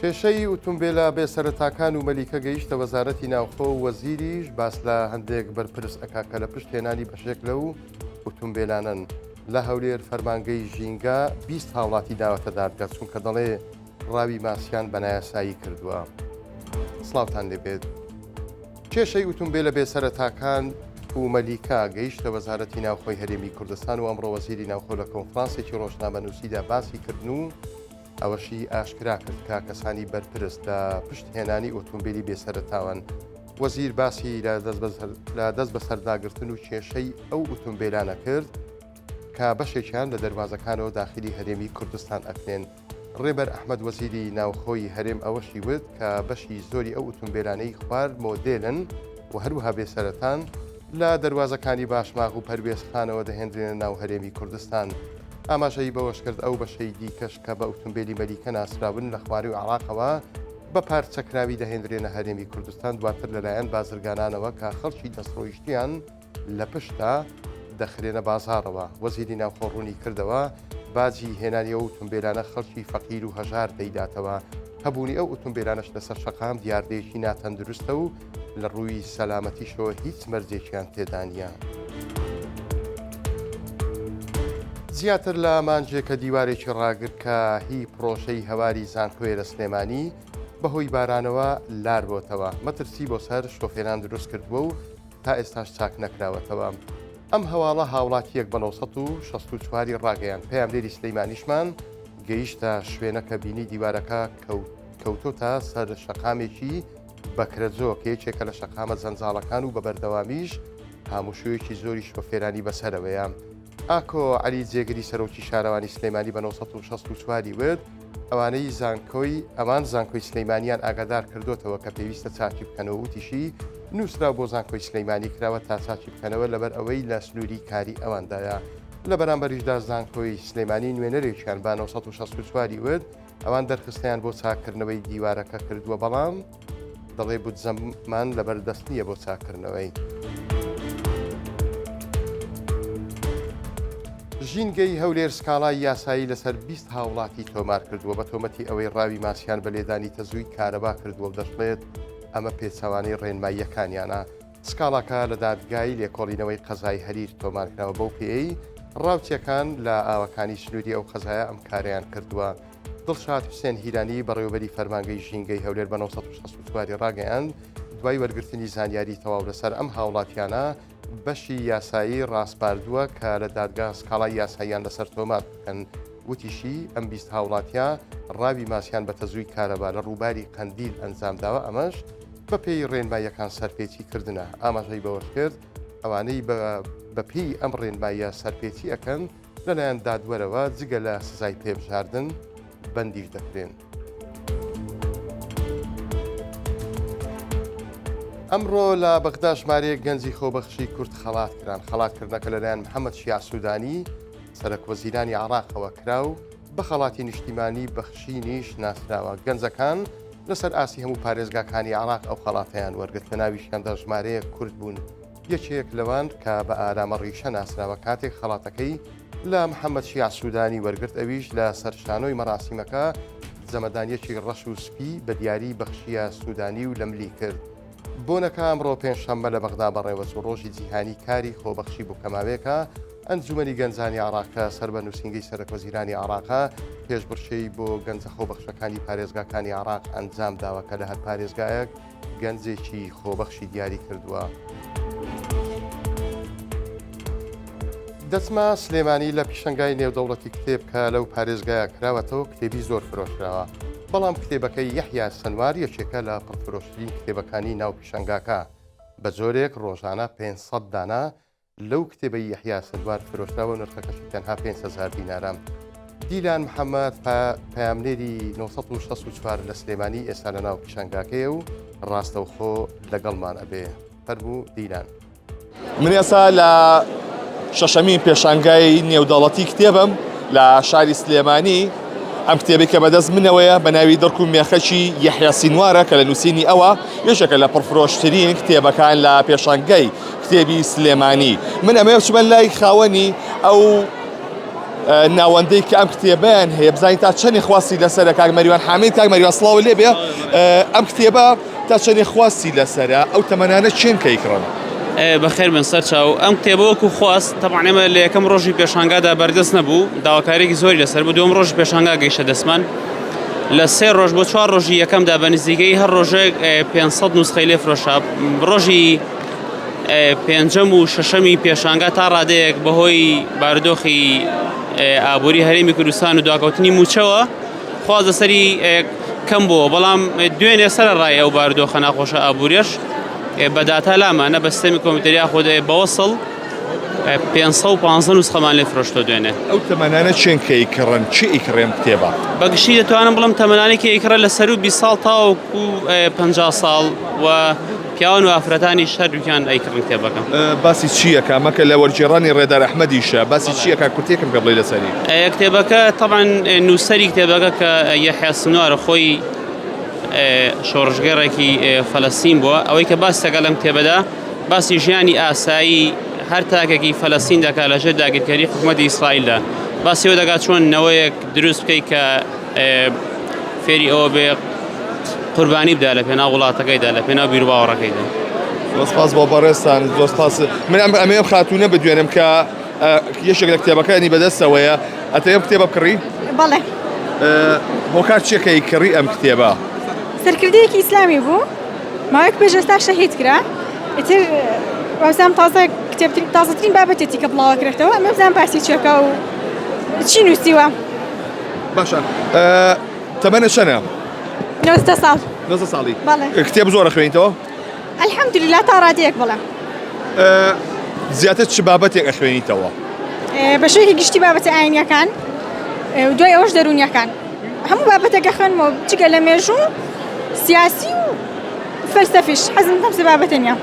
کێشەی ئوتومبێلە بێ سەرەتاکان و مەلیکە گەیشتە وەزارەتی ناوخۆ و وەزیریش باس لە هەندێک بەرپرس ئەکا کە لە پشت هێنانی بەشێک لەو ئوتومبێلانەن. لە هەولێر فەرمانگەی ژینگە 20 هاوڵاتی داوەتە دادگە چونکە دەڵێ ڕاوی ماسیان بە نایاسایی کردووە. سڵاوتان لێبێت. کێشەی ئوتومبێلە بێ سەرەتاکان و مەلیکە گەیشتە وەزارەتی ناوخۆی هەرێمی کوردستان و ئەمڕۆ وەزیری ناوخۆ لە کۆنفرانسێکی ڕۆژنامەنووسیدا باسی کردن و ئەوەشی ئاشکرا کرد کە کەسانی بەرپرس لە پشت هێنانی ئۆتۆمبیلی بێسەرەتاوەن. وەزیر باسی لە دەست بەسەرداگرتن و کێشەی ئەو ئۆتۆمبیلانە کرد کە بەشێکیان لە دەروازەکانەوە داخلی هەرێمی کوردستان ئەکرێن. ڕێبەر ئەحمەد وەزیری ناوخۆی هەرێم ئەوەشی وت کە بەشی زۆری ئەو ئۆتۆمبیلانەی خوار مۆدێلن و هەروەها بێسەرەتان لە دەروازەکانی باشماغ و پەروێزخانەوە دەهێندرێنە ناو هەرێمی کوردستان. ئاماژەی بەوەشکرد، ئەو بەشەی دیکەش کە بە ئوتومبێلی مەلیکە ناسراون لە خوارووی عێراقەوە بە پارچەکراوی دەهێندرێنە هەرێمی کوردستان، دواتر لەلایەن بازرگانانەوە کە خەڵکی دەستڕۆیشتوویان لە پشتە دەخرێنە بازاڕەوە. وەزیری ناوخۆ ڕوونی کردەوە، باجی هێنانی ئەو ئوتومبێلانە خەڵکی فەقیر و هەژار دەیداتەوە، هەبوونی ئەو ئوتومبێلانەش لەسەر شەقام دیاردەیەکی ناتەندروستە و لە ڕووی سەلامەتیشەوە هیچ مەرجێکیان تێدا نییە. زیاتر لە مانگێکە دیوارێکی ڕاگر کە هی پڕۆژەی هەواری زانکۆیە لە سلێمانی بەهۆی بارانەوە لار بۆتەوە، مەترسی بۆ سەر شۆفێران دروست کردووە و تا ئێستاش چاک نەکراوەتەوە. ئەم هەواڵە هاوڵاتییەک بە 964 ی ڕاگەیاند، پەیامنێری سلیمانیشمان گەیشتە شوێنەکە بینی دیوارەکە کەوتۆتە سەر شەقامێکی بەکرەجۆ کە یەکێکە لە شەقامە جەنجاڵەکان و بە بەردەوامیش هاموشۆیەکی زۆری شۆفێرانی بەسەرەوەیە. ئاکۆ عەلی جێگری سەرۆکی شارەوانی سلێمانی بە 964 ی وت، ئەوانەی زانکۆی ئەوان زانکۆی سلەیمانیان ئاگادار کردۆتەوە کە پێویستە چاکی بکەنەوە وتیشی، نووسراو بۆ زانکۆی سلەیمانی کراوە تا چاکی بکەنەوە لەبەر ئەوەی لە سنووری کاری ئەواندایە. لە بەرامبەریشدا زانکۆی سلێمانی نوێنەرێکیان بە 964 ی وت، ئەوان دەرخستەیان بۆ چاککردنەوەی دیوارەکە کردووە، بەڵام دەڵێ بودجەمان لەبەر دەست نییە بۆ چاککردنەوەی. ژینگەی هەولێر سکاڵای یاسایی لەسەر 20 هاوڵاتی تۆمار کردووە بە تۆمەتی ئەوەی ڕاوی ماسیان بە لێدانی تەزووی کارەبا کردووە و دەشڵێت ئەمە پێچەوانەی ڕێنماییەکانیانە. سکاڵاکە لە دادگای لێکۆڵینەوەی قەزای هەریر تۆمارکراوە بەو پێیەی ڕاوچیەکان لە ئاوەکانی سنووری ئەو قەزایە ئەم کارەیان کردووە. دڵشاد حوسێن هیرانی بەڕێوەبەری فەرمانگەی ژینگەی هەولێر بە 964 ی ڕاگەیاند، دوای وەرگرتنی زانیاری تەواو لەسەر ئەم هاوڵاتیانە بەشی یاسایی ڕاسپاردووە کە لە دادگا سکاڵای یاساییان لەسەر تۆمار بکەن. وتیشی، ئەم 20 هاوڵاتیە ڕاوی ماسیان بە تەزووی کارەبا لە ڕووباری قەندیل ئەنجامداوە، ئەمەش بەپێی ڕێنماییەکان سەرپێچی کردنە. ئاماژەی بەوەشکرد، ئەوانەی بەپێی ئەم ڕێنماییە سەرپێچی ئەکەن لەلایەن دادوەرەوە جگە لە سزای پێبژاردن بەندیش دەکرێن. ئەمڕۆ لە بەغدا ژمارەیەک گەنجی خۆبەخشی کورد خەڵات کران. خەڵاتکردنەکە لەلایەن محەممەد شیاع سوودانی، سەرەکوەزیرانی عێراقەوە کرا و بە خەڵاتی نیشتیمانی بەخشینیش ناسراوە. گەنجەکان لەسەر ئاستی هەموو پارێزگاکانی عێراق ئەو خەڵاتەیان وەرگرت، لە ناویشیاندا ژمارەیەک کورد بوون. یەکێک لەوان کە بە ئارامە ڕیشە ناسراوە کاتێک خەڵاتەکەی لە محەممەد شیاع سوودانی وەرگرت ئەویش لە سەر شانۆی مەراسیمەکە جەمەدانیەکی ڕەش و سپی بە دیاری بەخشیە سوودانی و لەملی کرد. بۆنەکە ئەمڕۆ پێنجشەممە لە بەغدا بەڕێوەچوو، ڕۆژی جیهانی کاری خۆبەخشی بوو کە ماوەیەکە ئەنجومەنی گەنجانی عێراق کە سەر بە نووسینگەی سەرەکوەزیرانی عێراقە پێشبڕکێی بۆ گەنجە خۆبەخشەکانی پارێزگاکانی عێراق ئەنجام داوە کە لە هەر پارێزگایەک گەنجێکی خۆبەخشی دیاری کردووە. دەچمە سلێمانی لە پیشەنگای نێودەوڵەتی کتێب کە لەو پارێزگایە کراوەتەوە کتێبی زۆر فرۆشراوە بەڵام کتێبەکەی یەحیا سەنوار یەکێکە لە پڕفرۆشترین کتێبەکانی ناو پیشەنگاکە بە جۆرێک ڕۆژانە 500 دانە لەو کتێبەی یەحیا سەنوار فرۆشراوە نرخەکەشی تەنها 5000 دینارە. دیلان محەممەد پەیامنێری 964 لە سلێمانی ئێستا لە ناو پیشانگاکەیە و ڕاستەوخۆ لەگەڵمان ئەبێ. فەرموو دیلان. من ئێستا لە شەشەمین پێشانگای نێودەوڵەتی کتێبم لە شاری سلێمانی ئەم کتێبی کە بەدەست منەوەیە بە ناوی دڕک و مێخەکی یەحیا سینوارە کە لە نووسینی ئەوە یەکێکە لە پڕفرۆشترین کتێبەکان لە پێشانگای کتێبی سلێمانی من ئەمەوێ بچمە لای خاوەنی ئەو. ناوەندەی کە ئەم کتێبیان هەیە بزانین تا چەندی خواستی لەسەرە کاک مەریوان حامید کاک مەریوان سڵاو لێ بێ ئەم کتێبە تا چەندی خواستی لەسەرە ئەو تەمەنانە چێن کە ئەیکڕن؟ بەخێر بن سەرچاو ئەم کتێبە وەکو خواست تەبعەن ئێمە لە یەکەم ڕۆژی پێشانگادا بەردەست نەبوو داواکاریێکی زۆری لەسەر بوو دووەم ڕۆژی پێشانگا گەیشتە دەستمان لە سێ ڕۆژ بۆ چوار ڕۆژی یەکەمدا بە نزیکەی هەر ڕۆژێک 500 نوسخەی لێ فرۆشا ڕۆژی پێنجەم و شەشەمی پێشانگا تا ڕادەیەک بەهۆی بارودۆخی ئابووری هەرێمی کوردستان و دواکەوتنی مووچەوە خواست لەسەری کەم بووە بەڵام دوێنێ سەرەڕای ئەو بارودۆخە ناخۆشە ئابووریەش بە داتا لامانە بە سیستەمی کۆمپیوتەری یاخود بەوەسڵ 515 نوسخەمان لێ فرۆشتۆ دوێنێ. ئەو تەمەنانە چێن کە ئەیکڕن کێ ئەیکڕێ ئەم کتێبە؟ بە گشتی دەتوانم بڵێم تەمەنانی کە ئەیکڕێ لە سەروو 20 ساڵ تاوەکو 50 ساڵ و پیاوان و ئافرەتانیش هەردووکیان ئەیکڕن کتێبەکە. باسی چی ئەکا؟ مەکە لە وەرگێڕانی ڕێدار ئەحمەدیشە باسی چی ئەکا کورتێکم پێ بڵێ لەسەری. کتێبەکە تەبعەن نووسەری کتێبەکە کە یەحیا سنوارە خۆی شۆڕشگێڕێکی فەلەستین بووە ئەوەی کە باس دەکات لەم کتێبەدا باسی ژیانی ئاسایی هەر تاکێکی فەلەستین دەکات لەژێر داگیرکەری حکوومەتی ئیسرائیلدا باسی ئەوە دەکات چۆن نەوەیەک دروست بکەیت کە فێری ئەوە بێ قوربانی بدا لە پێناو وڵاتەکەیدا لە پێناو بیروباوەڕەکەیدا. زۆر سپاس بۆ بەڕێزتان زۆر سپاس من ئەم ئەمەیە خاتوونە بدوێنم کە یەکێک لە کتێبەکانی بەدەستەوەیە ئەتەوێ ئەم کتێبە بکڕی؟ بەڵێ. هۆکار چییە کە ئەیکڕی ئەم کتێبە؟ سەرکردەیەکی ئیسلامی بوو ماوەیەک پێش ئێستا شەهید کرا ئیتر وابزانم تازە کتێبترین تازەترین بابەتێتی کە بڵاوەکرێتەوە ئەمە بزانم باسی چیەکە و چی نووسیوە. باشە تەمەنە چەنە؟ 19 ساڵ. 19 ساڵی. بەڵێ. کتێب زۆر ئەخوێنیتەوە؟ الحمدلله تا ڕادەیەک بەڵێ. زیاتر چ بابەتێک ئەخوێنیتەوە؟ بە شێوەیەکی گشتی بابەتە ئاینیەکان و دوای ئەوەش دەروونیەکان هەموو بابەتێک ئەخوێنمەوە جگە لە مێژوو سیاسی و فەلسەفیش حەزم لەم سێ بابەتە نییە.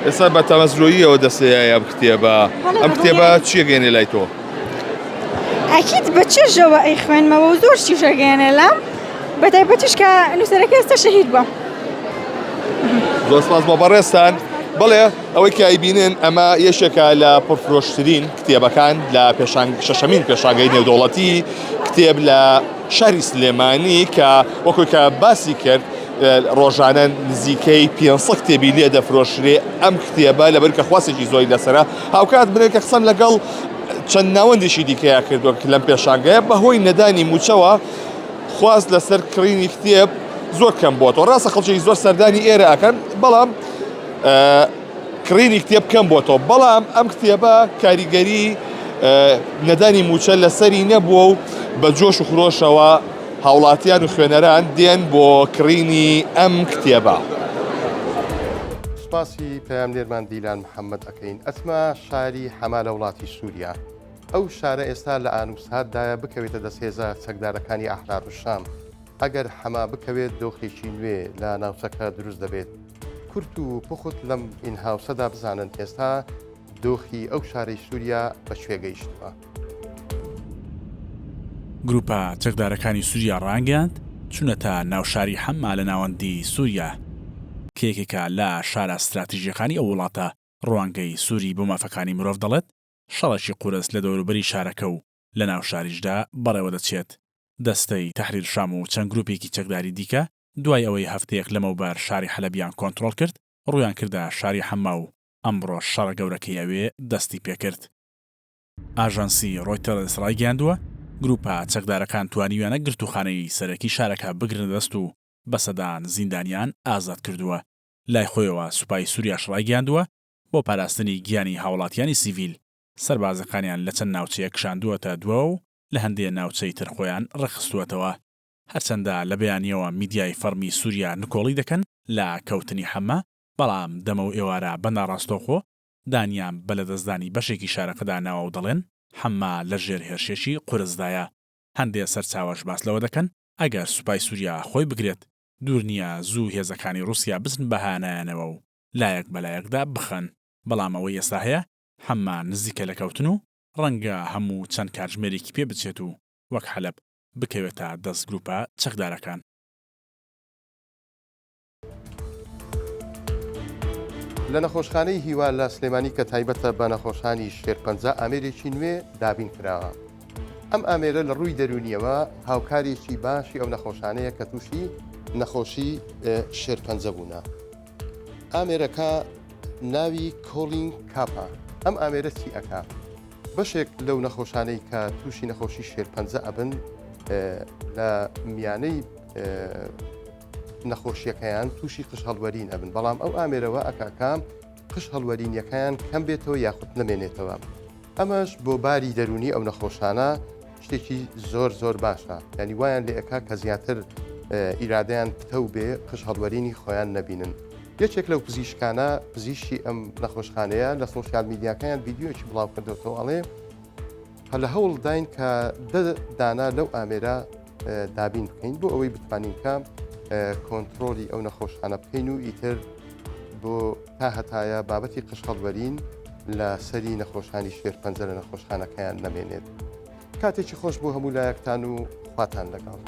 ئێستا بە تامەزرۆییەوە دەستەیە ئەم کتێبە ئەم کتێبە چیە گەێنێ لای تۆ؟ ئەکید بە چێژەوە ئەیخوێنمەوە و زۆر شتیش ئەگەیەنێ لام بە تایبەتیش کە نووسەرەکە ئێستا شەهید بووە. زۆر سپاس بۆ بەڕێزتان. بەڵێ ئەوەی کە ئەیبینن ئەمە یەکێکە لە پڕفرۆشترین کتێبەکان لە پێشانگ شەشەمین پێشانگەی نێودەوڵەتی کتێب لە شاری سلێمانی کە وەکوی کە باسی کرد ڕۆژانە نزیکەی 500 کتێبی لێ دەفرۆشرێ ئەم کتێبە لەبەر کە خواستێکی زۆری لەسەرە هاوکات بنێ کە قسەم لەگەڵ چەند ناوەندێکی دیکەیا کردووە کە لەم پێشانگەیە بەهۆی نەدانی مووچەوە خواست لەسەر کڕینی کتێب زۆر کەم بۆتەوە ڕاستە خەڵکی زۆر سەردانی ئێرە ئەکەن بەڵام کڕینی کتێب کەم بۆتەوە بەڵام ئەم کتێبە کاریگەری نەدانی مووچە لەسەری نەبووە و بە جۆش و خرۆشەوە هاوڵاتیان و خوێنەران دێن بۆ کڕینی ئەم کتێبە. سوپاسی پەیامنێرمان دیلان محەممەد ئەکەین. ئەچمە شاری حەما لە وڵاتی سووریا. ئەو شارە ئێستا لە ئان و ساتدایە بکەوێتە دەست هێزە چەکدارەکانی ئەحرارولشام. ئەگەر حەما بکەوێت دۆخێکی نوێ لە ناوچەکە دروست دەبێت. کورت و پوخت لەم ئینهاوسەدا بزانن ئێستا دۆخی ئەو شارەی سووریا بە کوێ گەیشتووە. گروپە چەکدارەکانی سوریا ڕایانگەیاند، چوونەتە ناو شاری حەمما لە ناوەندی سوریا، کە یەکێکە لە شارە ستراتیژییەکانی ئەو وڵاتە، ڕوانگەی سوری بۆ مافەکانی مرۆڤ دەڵێت، شەڕێکی قورس لە دەوروبەری شارەکە و لە ناو شاریشدا بەڕێوەدەچێت. دەستەی تەحریر شام و چەند گروپێکی چەکداری دیکە دوای ئەوەی هەفتەیەک لەمەوبەر شاری حەلەبیان کۆنترۆڵ کرد، ڕوویان کردە شاری حەمما و ئەمڕۆش شەڕە گەورەکەی ئەوێ دەستی پێکرد. ئاژانسی ڕۆیتەرز ڕایگەیاندووە، گروپە چەکدارەکان توانیویانە گرتووخانەی سەرەکی شارەکە بگرنە دەست و بە سەدان زیندانیان ئازاد کردووە. لای خۆیەوە سوپای سوریاش ڕایگەیاندووە، بۆ پاراستنی گیانی هاوڵاتیانی سیڤیل، سەربازەکانیان لە چەند ناوچەیەک کشاندووەتە دواوە و لە هەندێ ناوچەی تر خۆیان ڕێکخستووەتەوە. هەرچەندە لە بەیانییەوە میدیای فەڕمی سوریا نکۆڵی دەکەن لە کەوتنی حەمە، بەڵام دەمەو ئێوارە بە ناڕاستەوخۆ دانیان بە لەدەستدانی بەشێکی شارەکەدا ناوە و دەڵێن، حەمما لە ژێر هێرشێکی قورسدایە. هەندێ سەرچاوەش باس لەوە دەکەن، ئەگەر سوپای سوریا خۆی بگرێت، دوور نییە زوو هێزەکانی ڕووسیا بچن بە هانایانەوە و لایەک بە لایەکدا بخەن. بەڵام ئەوەی ئێستا هەیە، حەمما نزیکە لە کەوتن و ڕەنگە هەموو چەند کاتژمێرێکی پێ بچێت و وەک حەلەب بکەوێتە دەست گروپە چەکدارەکان. لە نەخۆشخانەی هیوا لە سلێمانی کە تایبەتە بە نەخۆشانی شێرپەنجە ئامێرێکی نوێ دابین کراوە. ئەم ئامێرە لە ڕووی دەروونیەوە هاوکارێکی باشی ئەو نەخۆشانەیە کە تووشی نەخۆشی شێرپەنجە بوونە. ئامێرەکە ناوی کۆڵین کاپە. ئەم ئامێرە چی ئەکا؟ بەشێک لەو نەخۆشانەی کە تووشی نەخۆشی شێرپەنجە ئەبن لە میانەی نەخۆشیەکەیان تووشی قژ هەڵوەرین ئەبن بەڵام ئەو ئامێرەوە ئەکاکە قژ هەڵوەرینیەکەیان کەم بێتەوە یاخود نەمێنێتەوە. ئەمەش بۆ باری دەروونی ئەو نەخۆشانە شتێکی زۆر زۆر باشە یانی وایان لێ ئەکا کە زیاتر ئیرادەیان پتەو بێ قژ هەڵوەرینی خۆیان نەبینن. یەکێک لەو پزیشکانە پزیشکی ئەم نەخۆشخانەیە لە سۆشیال میدیاکەیان ڤیدیۆیەکی بڵاو کردوەوە ئەڵێ هە لە هەوڵداین کە دە دانە لەو ئامێرە دابین بکەین بۆ ئەوەی بتوانین کە کۆنتترۆلی ئەو نەخۆشانە بکەین و ئیتر بۆ تا هەتایە بابەتی قژهەڵوەرین لە سەری نەخۆشانی شێرپەنجە لە نەخۆشخانەکەیان نەمێنێت. کاتێکی خۆش بۆ هەموو لایەکتان و خواتان لەگەڵ.